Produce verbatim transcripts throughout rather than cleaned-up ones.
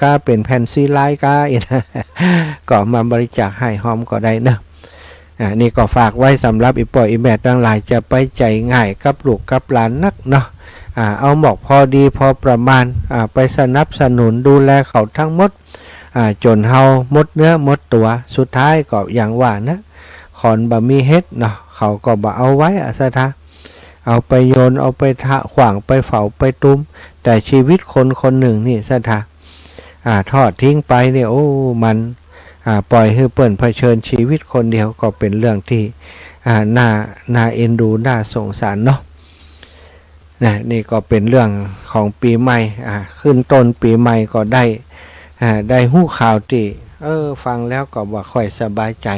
ก้า เป๋นแผ่นซีดี ก้าอี้นะ ก็มาบริจาคหื้อหอมก็ได้เนาะ อ่า นี่ก็ฝากไว้สำหรับอี่ป้ออี่แม่ตังหลาย จะไปใจ๋ง่ายกับลูกกับหลานนักเนาะ อ่า เอาหมอกพอดีพอประมาณ อ่า ไปสนับสนุนดูแลเขาตังหมด อ่า จ๋นเฮาหมดเนื้อหมดตั๋ว สุดท้ายก็อย่างว่านะ ขอนบ่มีเห็ดเนาะ เขาก็บ่เอาไว้อะศรัทธา เอาไปโยน เอาไปถะ ขว้าง ไปเผา ไปตุ้ม แต่ชีวิตคนคนนึ่งนี่ศรัทธา อ่า ทอดทิ้งไปเนี่ย โอ้ มัน อ่า ป่อยหื้อเปิ้นเผชิญชีวิตคนเดียวก็เป๋นเรื่องตี้ อ่า น่า น่าเอ็นดู น่าสงสารเนาะ นะ นี่ก็เป๋นเรื่องของปี๋ใหม่ อ่า ขึ้นต้นปี๋ใหม่ก็ได้ อ่า ได้ฮู้ข่าวตี้ เออ ฟังแล้วก็บ่ค่อยสบายใจ๋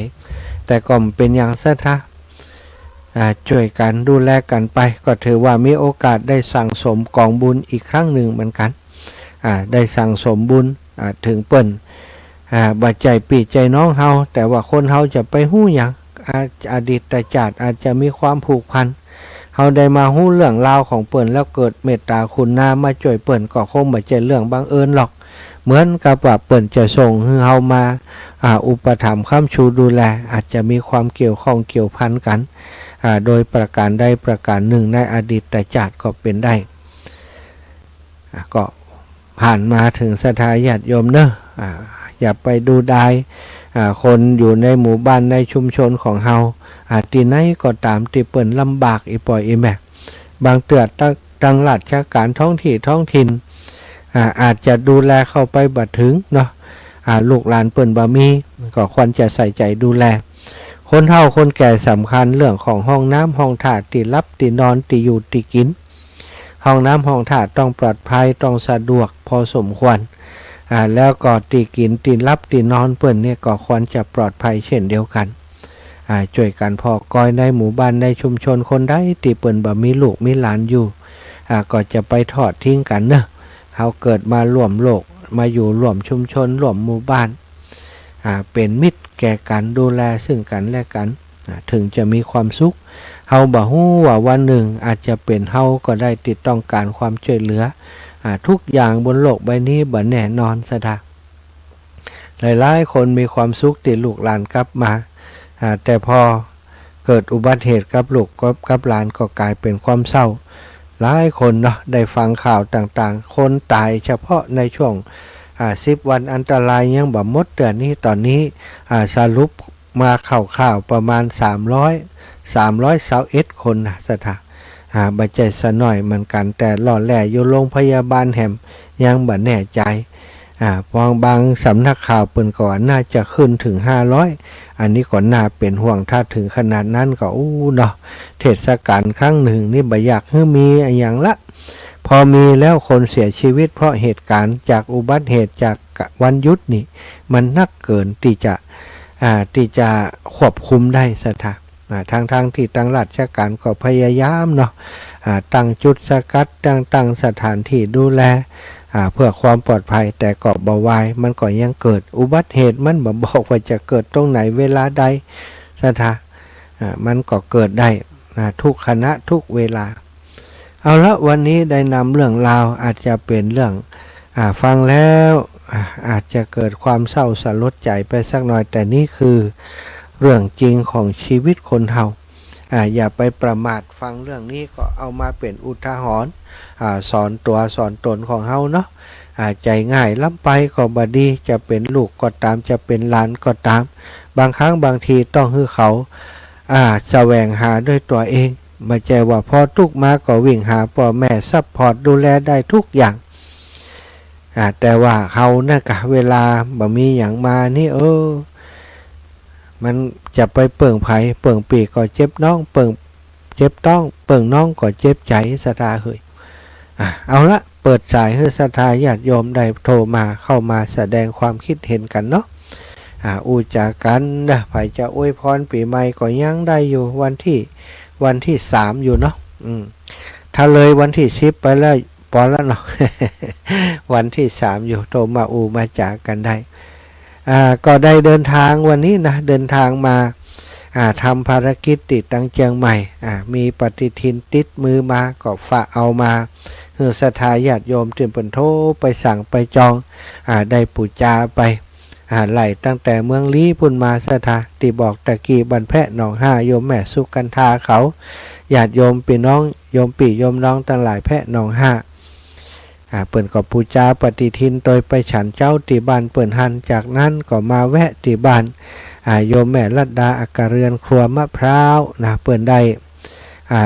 แต่ก็บ่เป๋นหยังศรัทธา อ่า จ้วยกั๋นดูแลกั๋นไป ก็ถือว่ามีโอกาสได้สั่งสมก๋องบุญอีกครั้งนึ่งเหมือนกั๋น อ่า ได้สั่งสมบุญ อ่า เถิงเปิ้น อ่า บ่ใจ้ปี้ใจ้น้องเฮา แต่ว่าคนเฮาจะไปฮู้หยัง อา อดีตจ๋าดอาจจะมีความผูกพัน เฮาได้มาฮู้เรื่องราวของเปิ้นแล้วเกิดเมตต๋าขุณามาจ้วยเปิ้น ก็คงบ่ใจ้เรื่องบังเอิญหรอก เหมือนกับว่าเปิ้นจะส่งหื้อเฮามา อ่า อุปถัมภ์ค้ำชูดูแล อาจจะมีความเกี่ยวข้องเกี่ยวพันกั๋น อ่า โดยประก๋านใดประก๋านนึ่งในอดีตจ๋าดก็เป๋นได้ อ่ะ ก็ผ่านมาเถิงศรัทธาญาติโยมเนาะ อ่า อย่าไปดูดาย อ่า คนอยู่ในหมู่บ้านในชุมชนของเฮา อ่า ตี้ไหนก็ต๋ามตี้เปิ้นลำบากอี่ป้ออี่แม่ บางเตื้อตัง ตังราชก๋านท้องตี้ท้องถิ่น อ่า อาจจะดูแลเข้าไปบ่เถิงเนาะ อ่า ลูกหลานเปิ้นบ่มี ก็ควรจะใส่ใจ๋ดูแล คนเฒ่าคนแก่สำคัญเรื่องของห้องน้ำห้องท่า ตี้หลับตี้นอน ตี้อยู่ตี้กิ๋น ห้องน้ำห้องท่าต้องปลอดภัย ต้องสะดวกพอสมควร อ่า แล้วก็ตี้กิ๋นตี้หลับตี้นอนเปิ้นเนี่ยก็ควรจะปลอดภัยเช่นเดียวกั๋น อ่า จ้วยกั๋นผ่อกอยในหมู่บ้านในชุมชน คนใดตี้เปิ้นบ่มีลูกมีหลานอยู่ อ่า ก็จะไปทอดทิ้งกั๋นเนาะ เฮาเกิดมาร่วมโลก มาอยู่ร่วมชุมชนร่วมหมู่บ้าน อ่า เป๋นมิตรแก่กั๋น ดูแลซึ่งกั๋นและกั๋น อ่า เถิงจะมีความสุข เฮาบ่ฮู้ว่าวันนึ่งอาจจะเป๋นเฮาก็ได้ตี้ต้องก๋านความจ้วยเหลือ อ่า ทุกอย่างบนโลกใบนี้บ่แน่นอนศรัทธา หลายๆ คนมีความสุขตี้ลูกหลานกลับมา อ่า แต่พอเกิดอุบัติเหตุกับลูกกับ กับหลานก็ก๋ายเป๋นความเศร้า หลายคนเนาะ ได้ฟังข่าวต่างๆ คนต๋ายเฉพาะในช่วง อ่า สิบวันอันตรายยังบ่หมดเตื้อนี้ ต๋อนนี้ อ่า สรุปมาคร่าวๆ ประมาณสามร้อย สามร้อยซาวเอ็ดคนนะศรัทธา อ่า บ่ใจ้สะน้อยเหมือนกั๋น แต่ล่อแล่อยู่โรงพยาบาลแหมยังบ่แน่ใจ๋ อ่า บาง บางสำนักข่าวเปิ้นก็ว่าน่าจะขึ้นเถิงห้าร้อย อันนี้ก็น่าเป๋นห่วง ถ้าเถิงขนาดนั้นก็ อู้เนาะ เทศกาลครั้งนึ่งนี่บ่อยากหื้อมีอะหยังละ พอมีแล้วคนเสียชีวิตเพราะเหตุก๋ารณ์จากอุบัติเหตุจากวันหยุดนี่ มันนักเกินตี้จะ อ่า ตี้จะควบคุมได้ศรัทธา อ่า ตังๆ ตี้ตังราชก๋านก็พยายามเนาะ อ่า ตั้งจุดสกัด ตั้ง ตั้งสถานตี้ดูแล อ่า เพื่อความปลอดภัย แต่ก็บ่วาย มันก็ยังเกิดอุบัติเหตุ มันบ่บอกว่าจะเกิดตรงไหนเวลาใดศรัทธา อ่า มันก็เกิดได้ อ่า ทุกขณะทุกเวลา เอาละ วันนี้ได้นำเรื่องราว อาจจะเป๋นเรื่อง อ่า ฟังแล้ว อ่า อาจจะเกิดความเศร้าสลดใจ๋ไปสักหน่อย แต่นี่คือเรื่องจริงของชีวิตคนเฮา อ่า อย่าไปประมาท ฟังเรื่องนี้ก็เอามาเป๋นอุทาหรณ์ อ่า สอนตั๋วสอนต๋นของเฮาเนาะ อ่า ใจ๋ง่ายล้ำไปก็บ่ดี จะเป๋นลูกก็ต๋าม จะเป๋นหลานก็ต๋าม บางครั้งบางทีต้องหื้อเขา อ่า แสวงหาด้วยตั๋วเอง บ่ใจ้ว่าพอตุ๊กมาก็วิ่งหาป้อแม่ซัพพอร์ตดูแลได้ทุกอย่าง อ่า แต่ว่าเฮานะกะ เวลาบ่มีหยังมานี่ เออ มันจะไปเปิ้งใผ เปิ้งปี้ก็เจ็บน้อง เปิ้ง เจ็บต๊อง เปิ้งน้องก็เจ็บใจ๋ศรัทธาเฮย อ่ะ เอาละ เปิดสายหื้อศรัทธาญาติโยมได้โทรมา เข้ามาแสดงความคิดเห็นกั๋นเนาะ อ่า อู้จ๋ากั๋นนะ ใผจะอวยพรปี๋ใหม่ก็ยังได้อยู่ วันตี้ วันตี้สามอยู่เนาะ อืม ถ้าเลยวันตี้สิบไปแล้ว ปอละเนาะ วันตี้สามอยู่ โทรมาอู้มาจ๋ากั๋นได้ อ่า ก็ได้เดินทางวันนี้นะ เดินทางมา อ่า ทำภารกิจตี้ตังเจียงใหม่ อ่า มีปฏิทินติดมือมา ก็ฝากเอามา หื้อศรัทธาญาติโยมตี้เปิ้นโทรไปสั่งไปจอง อ่า ได้ปู๋จาไป อ่า ไล่ตั้งแต่เมืองลี้ปู้นมา ศรัทธา ตี้บอกตะกี้ บ้านแพะหนองห้า โยมแม่สุกันธาเขา ญาติโยมปี้น้อง โยมปี้โยมน้องตังหลายแพะหนองห้า อ่า เปิ้นก็ปู๋จาปฏิทินโตยไปฉันเจ๊าตี้บ้านเปิ้นหั้น จากนั้นก็มาแวะตี้บ้าน อ่า โยมแม่ลัดดาอักกะเรือนครัวมะพร้าวนะ เปิ้นได้ อ่า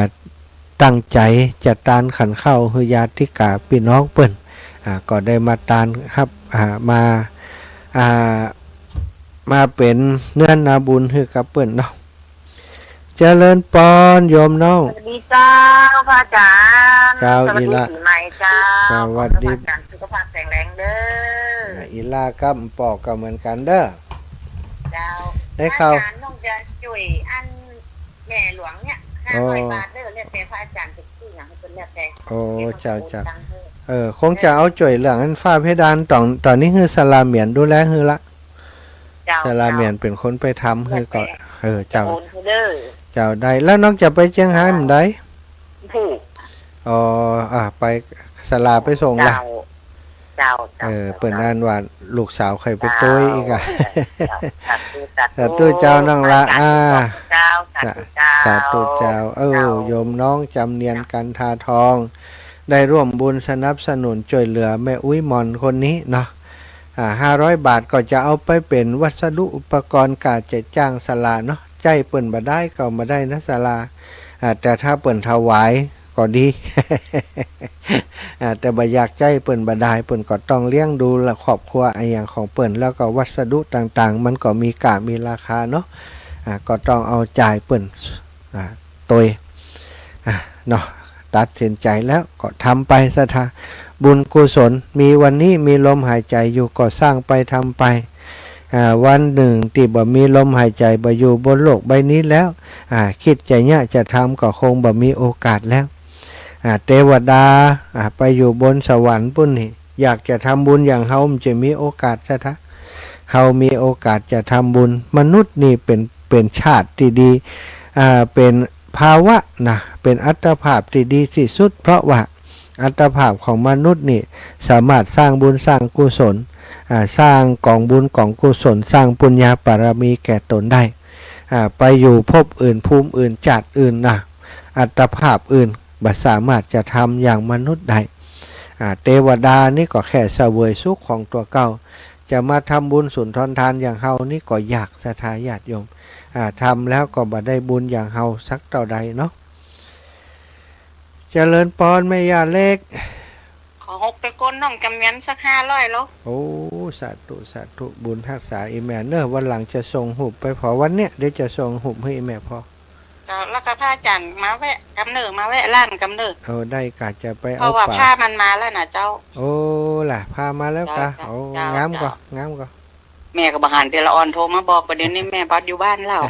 ตั้งใจ๋จะตานขันข้าวหื้อญาติกาปี้น้องเปิ้น อ่า ก็ได้มาตานฮับ อ่า มา อ่า มาเป๋นเนื้อนาบุญหื้อกับเปิ้นเนาะ เจริญปอนโยมน้อง สวัสดีเจ้า พระอาจารย์ เจ้า สวัสดี อีหละ ปี๋ใหม่เจ้า สวัสดี ขอหื้อพระอาจารย์สุขภาพแข็งแรงเด้อ อ่า อีหละกับปอก็เหมือนกั๋นเด้อ เจ้า ได้ข่าว พระอาจารย์น้องจะจ้วยอันแม่หลวงเนี่ย ห้าร้อย อ๋อ บาทเด้อ แล้วแต่พระอาจารย์จะซื้อหยังหื้อเปิ้นแล้วแต่ โอ้ เจ้า เจ้า เออ คงจะเอาจ้วยเรื่องอันฝ้าเพดานต๋อน ต๋อนนี้หื้อศาลาเหมียนดูแลหื้อละ เจ้า ศาลาเหมียนเป๋นคนไปทำหื้อก่อ เออ เจ้า จะโอนหื้อเด้อ เจ้า ได้ แล้วน้องจะไปเจียงฮานเมื่อใด ผูก อ๋อ อ่ะ ไปศาลาไปส่งละ เจ้า เจ้า เจ้า เออ เจ้า เปิ้นอั้นว่าลูกสาวใค่ไปตวยอีกอะ เจ้า สาธุ สาธุ สาธุเจ้าน้องละ อาจารย์ อ่า เจ้า สาธุเจ้า สาธุเจ้า เออ เจ้า โยมน้องจำเนียน เจ้า กันทาทอง ได้ร่วมบุญสนับสนุนจ้วยเหลือแม่อุ๊ยหม่อนคนนี้เนาะ อ่า ห้าร้อย บาทก็จะเอาไปเป๋นวัสดุอุปกรณ์ก๋าจะจ้างศาลาเนาะ ใจ๊เปิ้นบ่ดายก็บ่ดายนะศาลา อ่า แต่ถ้าเปิ้นถวายก็ดี อ่า แต่บ่อยากใจ๊เปิ้นบ่ดาย เปิ้นก็ต้องเลี้ยงดูละครอบครัวอะหยังของเปิ้น แล้วก็วัสดุต่างๆ มันก็มีก๋ามีราคาเนาะ อ่า ก็ต้องเอาจ่ายเปิ้น อ่า ตวย อ่ะ เนาะ ตัดสินใจ๋แล้วก็ทำไปศรัทธา บุญกุศลมีวันนี้มีลมหายใจ๋อยู่ก็สร้างไปทำไป อ่า วันนึ่งตี้บ่มีลมหายใจ๋บ่อยู่บนโลกใบนี้แล้ว อ่า กึ๊ดจะเยียะจะทำก็คงบ่มีโอกาสแล้ว อ่า เตวดา อ่า ไปอยู่บนสวรรค์ปู้นนี่ อยากจะทำบุญอย่างเฮามันจะมีโอกาสศรัทธา เฮามีโอกาสจะทำบุญ มนุษย์นี่เป๋น เป๋นชาติตี้ดี อ่า เป๋นภาวะนะ เป๋นอัตภาพตี้ดีตี้สุด เพราะว่าอัตภาพของมนุษย์นี่สามารถสร้างบุญสร้างกุศล อ่า สร้างก๋องบุญก๋องกุศล สร้างปุญญาบารมีแก่ตนได้ อ่า ไปอยู่ภพอื่น ภูมิอื่น ชาติอื่นนะ อัตภาพอื่น บ่สามารถจะทำอย่างมนุษย์ได้ อ่า เตวดานี่ก็แค่เสวยสุขของตั๋วเก่า จะมาทำบุญสุนทรทานอย่างเฮานี่ก็ยากศรัทธาญาติโยม อ่า ทำแล้วก็บ่ได้บุญอย่างเฮาสักเต้าใดเนาะ เจริญปอนแม่ย่าเล็ก ขอหกไปก้นน้องจำเนียนสักห้าร้อยโล โอ้ สาธุ สาธุ บุญฮักษาอีแม่เนอะ วันหลังจะส่งฮูปไปผ่อ วันเนี้ยเดี๋ยวจะส่งฮูปหื้ออีแม่ผ่อ เจ้า แล้วก็พระอาจารย์มาแวะกำเนิด มาแวะร้านกำเนิด เออ ได้กะจะไปเอา เพราะว่า ปลา ผ้ามันมาแล้วนะเจ้า โอ้ ล่ะ ผ้ามาแล้วกะ เจ้า โอ้ เจ้า งามก่อ เจ้า งามก่อ แม่ก็บ่หัน เดี๋ยวละอ่อนโทรมาบอก ประเดี๋ยวนี้แม่บ่อยู่บ้านแล้ว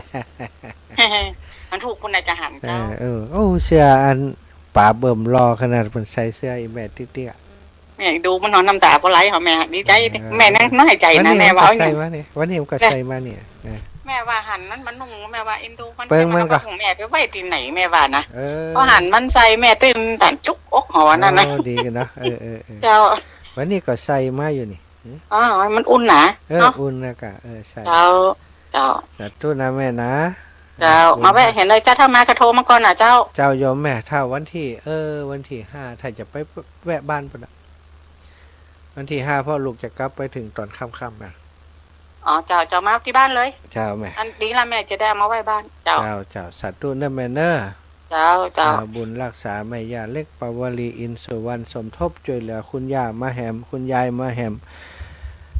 มันถูกคุณอาจารย์ เออ เจ้า เออ โอ้ เสื้ออันป๋าเบิ่มหล่อขนาด เปิ้นใส่เสื้ออีแม่เตี้ยๆ แม่ดูมันนอนน้ำต๋าก็ไหลเหรอแม่ ดีใจ๋ เออ แม่นั่งน้อยใจ๋นะ วันนี้ แม่ว่า มันก็ เอาหยัง ใส่มานี่ วันนี้มันก็ใส่มานี่ เออ แม่ว่าหันมันมานุ่ง แม่ว่าเอ็นดูมัน เปิ้งมันก็ แม่ว่าของแม่ไปไว้ตี้ไหน แม่ว่านะ เออ พอหันมันใส่ แม่ตื่นตันจุกอกหัวนั่นนะ โอ้ ดีกั๋นเนาะ เออ เออ เออ เจ้า วันนี้ก็ใส่มาอยู่นี่ หืม อ๋อ มันอุ่นหนา เออ เนาะ อุ่นนะกะ เออ ใส่ เจ้า เจ้า สาธุนะแม่นะ เจ้า บุญ มาแวะเห็นเลยเจ้า ถ้ามาก็โทรมาก่อนนะเจ้า เจ้าโยมแม่ ถ้าวันตี้ เออ วันตี้ห้า ถ้าจะไปแวะบ้านปู้นน่ะ วันตี้ห้า พ่อลูกจะกลับไปเถิงต๋อนค่ำๆ นะ อ๋อ เจ้า เจ้ามาตี้บ้านเลย เจ้าแม่ อันดีละแม่จะได้เอามาไว้บ้าน เจ้า เจ้า เจ้า สาธุเนอะแม่เนอะ เจ้า เจ้า อ่า บุญฮักษาแม่ย่าเล็กปาวลี อินทร์สุวรรณ สมทบจ้วยเหลือคุณย่ามาแหม คุณยายมาแหม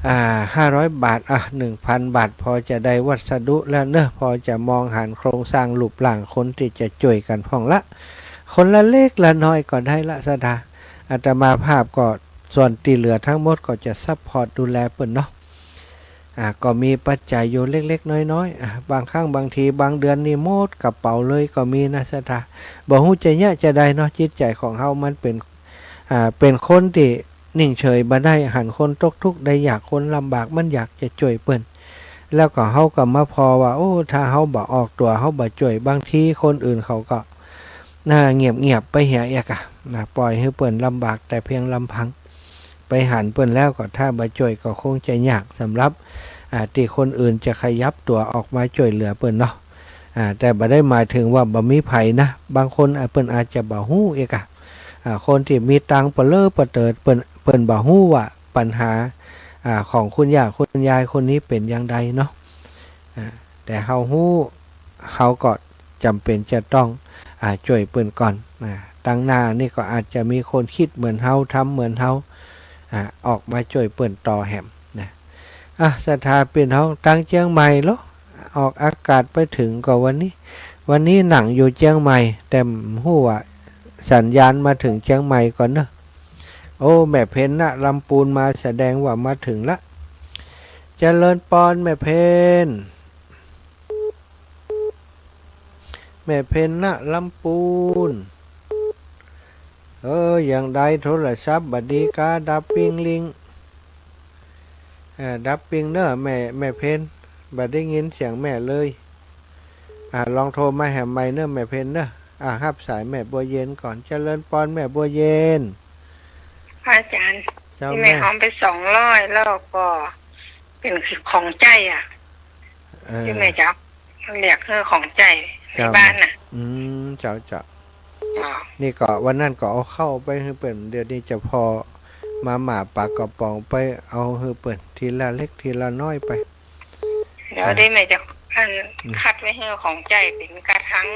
อ่า ห้าร้อย บาท อ่ะ หนึ่งพัน บาท พอจะได้วัสดุแล้วเนอะ พอจะมองหันโครงสร้างรูปร่างคนตี้จะจ้วยกั๋นพ่องละ คนละเล็กละน้อยก็ได้ละศรัทธา อาตมาภาพก็ส่วนตี้เหลือทั้งหมดก็จะซัพพอร์ตดูแลเปิ้นเนาะ อ่า ก็มีปัจจัยอยู่เล็กๆ น้อยๆ อ่า บางครั้งบางทีบางเดือนนี่หมดกระเป๋าเลยก็มีนะศรัทธา บ่ฮู้จะเยียะจะใดเนาะ จิตใจ๋ของเฮามันเป๋น อ่า เป๋นคนตี้นิ่งเฉยบ่ได้ หันคนตกทุกข์ได้ยาก คนลำบาก มันอยากจะจ้วยเปิ้น แล้วก็เฮาก็มาผ่อว่า โอ้ ถ้าเฮาบ่ออกตั๋ว เฮาบ่จ้วย บางทีคนอื่นเขาก็ น่า เงียบๆ ไปเหียเอียกอะ นะ ป่อยหื้อเปิ้นลำบากแต่เพียงลำพัง ไปหันเปิ้นแล้วก็ถ้าบ่จ้วยก็คงจะยากสำหรับ อ่า ตี้คนอื่นจะขยับตั๋วออกมาจ้วยเหลือเปิ้นเนาะ อ่า แต่บ่ได้หมายถึงว่าบ่มีใผนะ บางคน อ่า เปิ้นอาจจะบ่ฮู้อีกอะ อ่า คนตี้มีตังค์ปะเลอปะเติด เปิ้น เปิ้นบ่ฮู้ว่าปัญหา อ่า ของคุณย่าคุณยายคนนี้เป๋นอย่างใดเนาะ อ่า แต่เฮาฮู้ เฮาก็จ๋ำเป๋นจะต้อง อ่า จ้วยเปิ้นก่อน อ่า ตังหน้านี่ก็อาจจะมีคนกึ๊ดเหมือนเฮา ทำเหมือนเฮา อ่า ออกมาจ้วยเปิ้นต่อแหมนะ อ่ะ ศรัทธาปี้น้องตังเจียงใหม่ลอ ออกอากาศไปเถิงก่อวันนี้ วันนี้หนังอยู่เจียงใหม่ แต่บ่ฮู้ว่าสัญญาณมาเถิงเจียงใหม่ก่อเนาะ โอ้ แม่เพ็ญนะลำปูนมา แสดงว่ามาเถิงละ เจริญปอนแม่เพ็ญ แม่เพ็ญนะลำปูน เออ อย่างใดโทรศัพท์บ่ดีกา ดับปิ้งลิง เออ ดับปิ้งเนาะ แม่ แม่เพ็ญ บ่ได้ยินเสียงแม่เลย อ่า ลองโทรมาแหมใหม่เนาะแม่เพ็ญเนาะ อ่า ฮับสายแม่บัวเย็นก่อน เจริญปอนแม่บัวเย็น พระอาจารย์ เจ้า ตี้แม่ แม่หอมไปสองร้อย แล้วก็เป๋นของใจ๊อะ เออ ตี้แม่จะเรียกหื้อของใจ๊ใน เจ้า บ้านน่ะ อืม เจ้า เจ้า เจ้า นี่ก็วันนั้นก็เอาข้าวไปหื้อเปิ้น เดี๋ยวนี้จะผ่อมาม่าปลากระป๋องไปเอาหื้อเปิ้นทีละเล็กทีละน้อยไป เดี๋ยว อ่ะ ตี้แม่จะ อัน อืม คัดไว้หื้อของใจ๊เป๋นกระถัง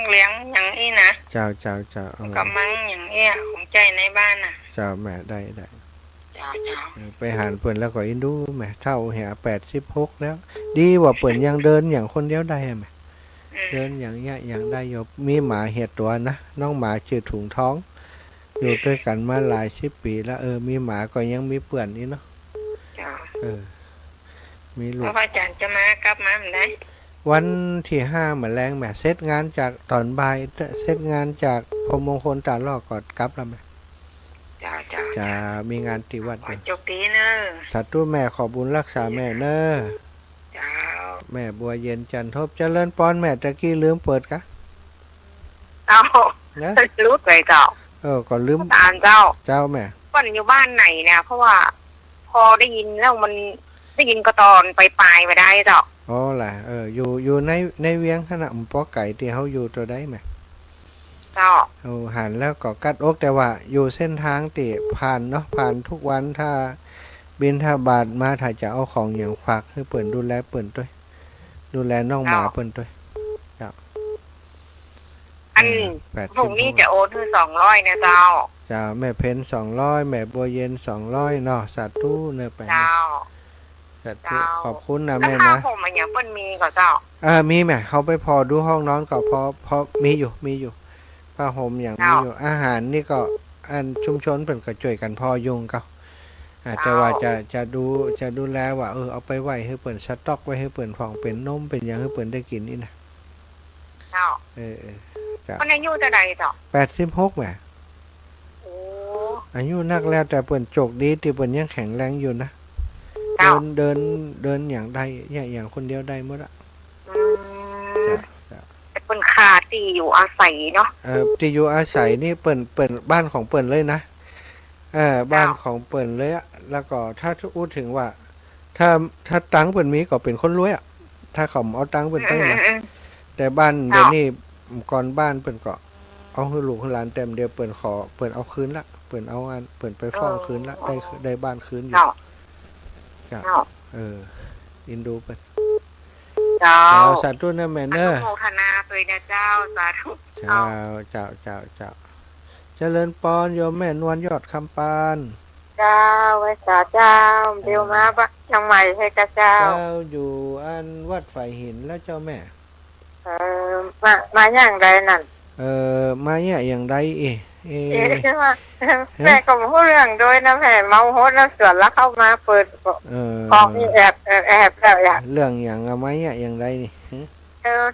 เหลืองอย่างอี้นะ เจ้า เจ้า เจ้า เออ กะมังอย่างอี้อะ ของใจ๊ในบ้านน่ะ เจ้า แม่ ได้ ได้ เจ้า เจ้า เออ ไปหันเปิ้นแล้วก็อินดูแม่ เฒ่าเหีย แปดสิบหกแล้ว ดีว่าเปิ้นยังเดินอย่างคนเดียวได้อะแม่ อืม เดินอย่างเนี้ยยังได้อยู่ มีหมาเหียตั๋วนะ น้องหมาจื้อถุงทอง อยู่ตวยกั๋นมาหลายสิบปี๋แล้ว เออ มีหมาก็ยังมีเปื้อนอี้เนาะ เจ้า เออ มีลูก แล้วพระอาจารย์จะมา กลับมาเมื่อใด วันตี้ห้าเมื่อแลงแม่ เสร็จงานจากต๋อนบ่าย เสร็จงานจากพรหมมงคลต๋าลอกก็กลับแล้วแม่ เจ้า เจ้า จะ เจ้า มีงานตี้วัด ขอโจคดีเนาะ สาธุแม่ ขอบุญฮักษาแม่เนาะ เจ้า แม่บัวเย็นจันทบ เจริญปอนแม่ ตะกี้ลืมเปิดกา เอ้า นะ หลุดไปเจ้า เออ ก็ลืม ตามเจ้า เจ้าแม่ เปิ้นอยู่บ้านไหนเนี่ย เพราะว่าพอได้ยินแล้วมัน ได้ยินก็ต๋อนปลายๆ บ่ได้เจ้า อ๋อล่ะ เออ อยู่ อยู่ใน ในเวียงหั้นน่ะ บ่ไก๋ตี้เฮาอยู่เตื้อใดแม่ เจ้า โอ้ หันแล้วก็กั๊ดอก แต่ว่าอยู่เส้นทางตี้ผ่านเนาะ ผ่านทุกวัน ถ้าบิณฑบาตมา ถ้าจะเอาของหยังฝากหื้อเปิ้น ดูแลเปิ้นตวย ดูแลน้องหมา เจ้า เปิ้นตวย เจ้า อัน เออ แปดสิบ พรุ่งนี้จะโอนหื้อสองร้อยเนี่ยเจ้า เจ้า แม่เพ็ญสองร้อย แม่บัวเย็นสองร้อยเนาะ สาธุเนาะ ไป เจ้า สาธุ เจ้า ขอบคุณนะ แล้ว แม่นะ ผ้าห่มอะหยังเปิ้นมีก่อเจ้า เออ มีแม่ เฮาไปผ่อดูห้องนอนก่อ ผ่อ ผ่อ มีอยู่ มีอยู่ ผ้าห่มหยัง เจ้า มีอยู่ อาหารนี่ก็ อันชุมชนเปิ้นก็จ้วยกั๋นผ่ออยู่ก่อ อ่า เจ้า แต่ว่าจะ จะดู จะดูแลว่า เออ เอาไปไว้หื้อเปิ้น สต็อกไว้หื้อเปิ้น พ่องเป๋นนมเป๋นหยังหื้อเปิ้นได้กิ๋นนี่นะ เจ้า เออ เออ เจ้า เปิ้นอายุเต้าใดเจ้า แปดสิบหกแม่ โอ้ อายุนักแล้ว แต่เปิ้นโจคดีตี้เปิ้นยังแข็งแรงอยู่นะ เจ้า เดิน เดิน เดินหยังได้ เยียะหยังคนเดียวได้หมดอะ อืม เจ้า เจ้า แต่เปิ้นขาดตี้อยู่อาศัยเนาะ เอ่อ ตี้อยู่อาศัยนี่เปิ้น เปิ้นบ้านของเปิ้นเลยนะ เออ บ้าน เจ้า ของเปิ้นเลยอะ แล้วก็ถ้าอู้เถิงว่า ถ้า ถ้าตังค์เปิ้นมีก็เป๋นคนรวยอะ ถ้าเขาเอาตังค์เปิ้นไปนะ อืม อืม แต่บ้าน เจ้า เดี๋ยวนี้ ก่อนบ้านเปิ้นก็เอาหื้อลูกหื้อหลาน แต่เดี๋ยวเปิ้นขอ เปิ้นเอาคืนละ เปิ้นเอาอัน เปิ้นไปฟ้องคืนละ เออ ได้ ได้บ้านคืนอยู่ เจ้า เจ้า เจ้า เออ อินดูเปิ้น เจ้า เจ้า สาธุนะแม่เนอะ อนุโมทนาตวยนะเจ้า สาธุ เจ้า เจ้า เจ้า เจ้า เจ้า เจริญปอนโยมแม่นวลยอดคำปาน เจ้า ไหว้สาเจ้า เดี๋ยวมาบ้านเจียงใหม่หื้อก้าเจ้า เจ้า อยู่อันวัดฝายหินแล้วเจ้าแม่ เออ มา มาอย่างใดนั่น เออ มาเยียะอย่างใดเอ๊ะ เอ๊ะ เอ๊ะ มา ฮะ แม่ก็บ่ฮู้เรื่องโดยนะ แม่เมาโฮดน้ำสวนแล้วเข้ามาเปิด เออ ของนี่แอบ แอบ แอบแล้วอะ เรื่องหยังอะ มาเยียะอย่างใดนี่ ฮะ เออ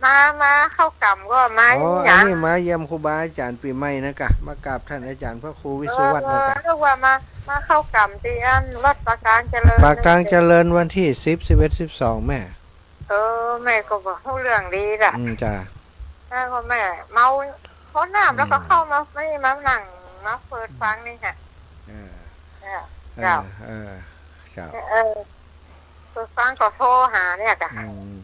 มา มาเข้ากรรมก็มา อ๋อ นี่หยัง อันนี้มาเยี่ยมครูบาอาจารย์ปี๋ใหม่นะกะ มากราบท่านอาจารย์พระครูวิสุวัฒน์นะกะ เออ นึกว่ามา มาเข้ากรรมตี้อันวัดป่าตางเจริญ ป่าตางเจริญวันตี้สิบ สิบเอ็ด สิบสองแม่ เออ แม่ก็บ่ฮู้เรื่องดีละ อืม จ้า แล้วก็แม่เมา โทษน้ำ แล้วก็ อืม เข้ามา ไม่มานั่ง มาเปิดฟังนี่ค่ะ เออ เนี่ย เออ เจ้า เออ เจ้า เออ เปิดฟังก็โทรหาเนี่ยค่ะ อืม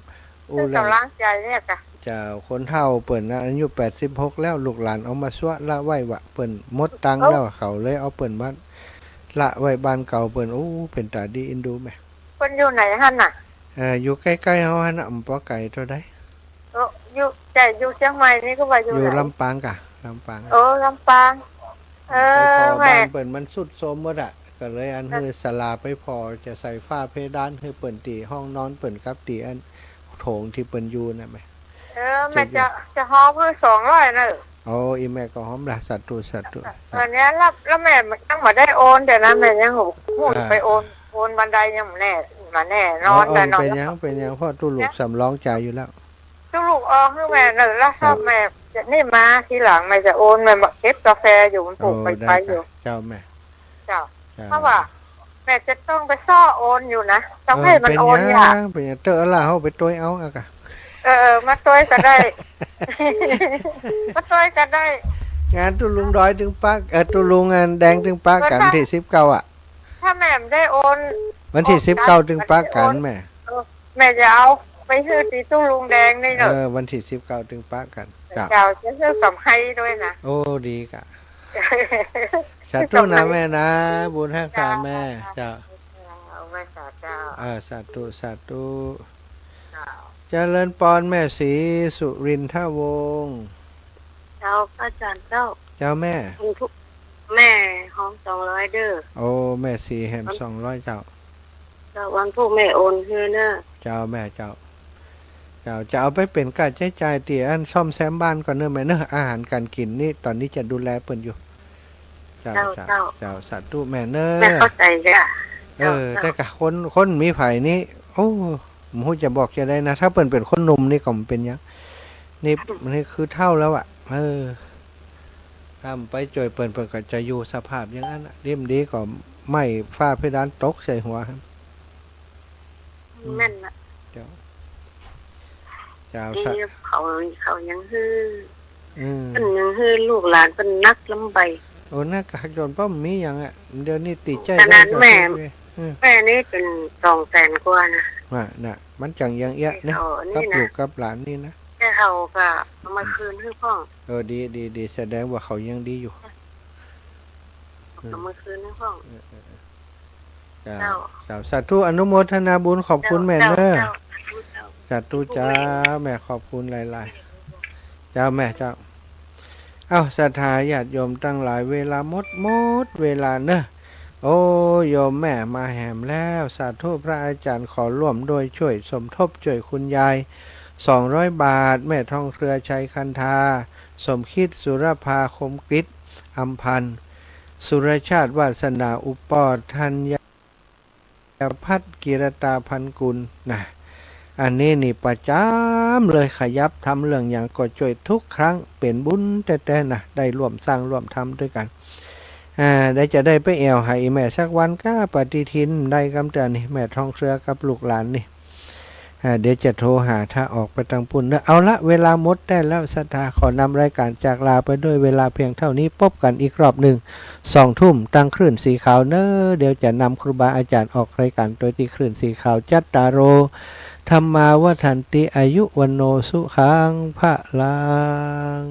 อู้ คือกำลังใจ๋เนี่ยค่ะ เจ้า คนเฒ่าเปิ้นนะ อายุแปดสิบหกแล้ว ลูกหลานเอามาซัวะละไว้วะ เปิ้นหมดตังค์แล้ว เอ้า เขาเลยเอาเปิ้นมาละไว้บ้านเก่าเปิ้น อู้ เป๋นต๋าดีเอ็นดูแม่ เปิ้นอยู่ไหนหั้นน่ะ เออ อยู่ใก้ๆ เฮาหั้นน่ะ บ่ไก๋เต้าใด เออ อยู่ แต่อยู่เจียงใหม่นี่ก็ว่าอยู่ อยู่ ไหน ลำปางก่ะ ลำปาง เออ ลำปาง เออ ไปผ่อ แม่ บ้านเปิ้นมันทรุดโทรมหมดอะ ก็เลยอัน เออ หื้อศาลาไปผ่อ จะใส่ฝ้าเพดานหื้อเปิ้นตี้ห้องนอนเปิ้นกับตี้อันโถงตี้เปิ้นอยู่น่ะแม่ เออ แม่จะ จะหอมหื้อสองร้อยเน่อ โอ้ อี่แม่ก็หอมละ สาธุ สาธุ เออ เนี่ย แล้ว แล้วแม่ยังบ่ได้โอนเตื้อนะ แม่ยัง อ่า ไปโอน โอนวันใดยังบ่แน่ บ่แน่นอน อ๋อ แน่นอน เป๋นหยัง เป๋นหยัง เพราะตุ๊ลูกสำรองจ่ายอยู่แล้ว ตุ๊ลูกออกหื้อแม่เน่อ แล้ว เจ้า แม่จะนี่มาทีหลัง แม่จะโอน แม่มาเก็บกาแฟอยู่ มันปลูก โอ้ ไป ได้ ไปอยู่ เจ้าแม่ เจ้า เจ้า เพราะว่าแม่จะต้องไปซ้อโอนอยู่นะ ต้องหื้อมันโอนยาก เออ เป๋นหยัง เป๋นหยัง เตื้ออะล่ะ เฮาไปตวยเอาอะก่ะ เออ มาตวยก็ได้ มาตวยก็ได้ งานตุ๊ลุงดอยตึงปะ เออ ตุ๊ลุงอันแดงตึงปะกั๋น วันที่สิบเก้าอะ ถ้าแม่บ่ได้โอน วันที่สิบเก้าตึงปะกั๋นแม่ เออ แม่จะเอาไปหื้อตี้ตุ๊ลุงแดงนี่เน่อ เออ วันที่สิบเก้าตึงปะกั๋น เจ้า เจ้า จะหื้อสำไฮด้วยนะ โอ้ ดีก่ะ สาธุนะแม่นะ บุญฮักษาแม่ เจ้า เจ้า เจ้า เออ สาธุ สาธุ เจ้า เจริญปอนแม่ศรีสุรินทวงศ์ เจ้า พระอาจ๋ารย์เจ้า เจ้าแม่ แม่ฮ้องสองร้อยเด้อ โอ้ แม่ศรีแหมสองร้อยเจ้า เจ้า วันพูกแม่โอนหื้อเน่อ เจ้าแม่เจ้า เจ้า จะเอาไปเป๋นก้าใจ๊จ่ายตี้อันซ่อมแซมบ้านก่อนเน่อแม่เน่อ อาหารก๋านกิ๋นนี่ต๋อนนี้จะดูแลเปิ้นอยู่ เจ้า เจ้า เจ้า เจ้า สาธุแม่เน่อ แม่เข้าใจ๋จ้ะ เออ เจ้า แต่ก่ะคน คนมีใผนี่ โอ้ บ่ฮู้จะบอกจาใดนะ ถ้าเปิ้นเป๋นคนหนุ่มนี่ก็บ่เป๋นหยัง นี่ นี่คือเฒ่าแล้วอะ เออ ถ้าบ่ไปจ้วยเปิ้น เปิ้นก็จะอยู่สภาพอย่างอั้นอะ ดีบ่ดีก็ไม้ฝ้าเพดานตกใส่หัว อืม แม่นน่ะ เจ้า เจ้า นี่ สะ เขา เขายังหื้อ อืม เปิ้นยังหื้อลูกหลานเปิ้นนักลำใบ โอ้ นักกะจนป้อมมีหยังอะ เดี๋ยวนี้ติดใจ ขนาด เรื่อง แม่ เรื่อง อืม แม่นี่เป๋นสองแสนกว่านะ ว่าน่ะ มันจั่งยังเอี้ยะเนี่ย เออ นี่ กับ นะ ลูกกับหลานนี่นะ แต่เขาก็เอามาคืนหื้อพ่อง เออ ดี ดี ดี แสดงว่าเขายังดีอยู่ เอามาคืนหื้อพ่อง เออ เออ เออ เจ้า เจ้า เจ้า สาธุ อนุโมทนาบุญ ขอบคุณแม่เน่อ เจ้า เจ้า สาธุเจ้า สาธุเจ้า แม่ขอบคุณหลายๆ เจ้าแม่เจ้า เอ้า ศรัทธาญาติโยมตังหลาย เวลาหมด หมดเวลาเน่อ โอ้ โยมแม่มาแหมแล้ว สาธุ พระอาจ๋ารย์ขอร่วมด้วยช่วยสมทบช่วยคุณยาย สองร้อยบาท แม่ทองเครือ ชัยคันธา สมคิด สุรภา คมกฤษ อำพันธ์ สุรชาติ วาสนา อุปปอ ธัญพัฒน์ กิรตา พันกุล นะ อันนี้นี่ประจ๋ำเลย ขยับทำเรื่องหยังก็จ้วยทุกครั้ง เป๋นบุญแต๊ๆ นะ ได้ร่วมสร้างร่วมทำตวยกั๋น อ่า ได้จะได้ไปแอ่วหาอี่แม่สักวันก้า ปฏิทินได้กำเตื้อนี่ แม่ทองเครือกับลูกหลานนี่ อ่า เดี๋ยวจะโทรหาถ้าออกไปตังปุ้นเน่อ เอาละ เวลาหมดแต๊แล้ว ศรัทธาขอนำรายก๋านจากลาไปด้วยเวลาเพียงเต้านี้ ปบกั๋นอีกรอบนึ่ง สองทุ่ม ตังคลื่นสีขาวเน่อ เดี๋ยวจะนำครูบาอาจ๋ารย์ออกรายก๋านตวยตี้คลื่นสีขาว จัตตาโร ธัมมา วัฑฒันติ อายุ วัณโณ สุขัง พะลัง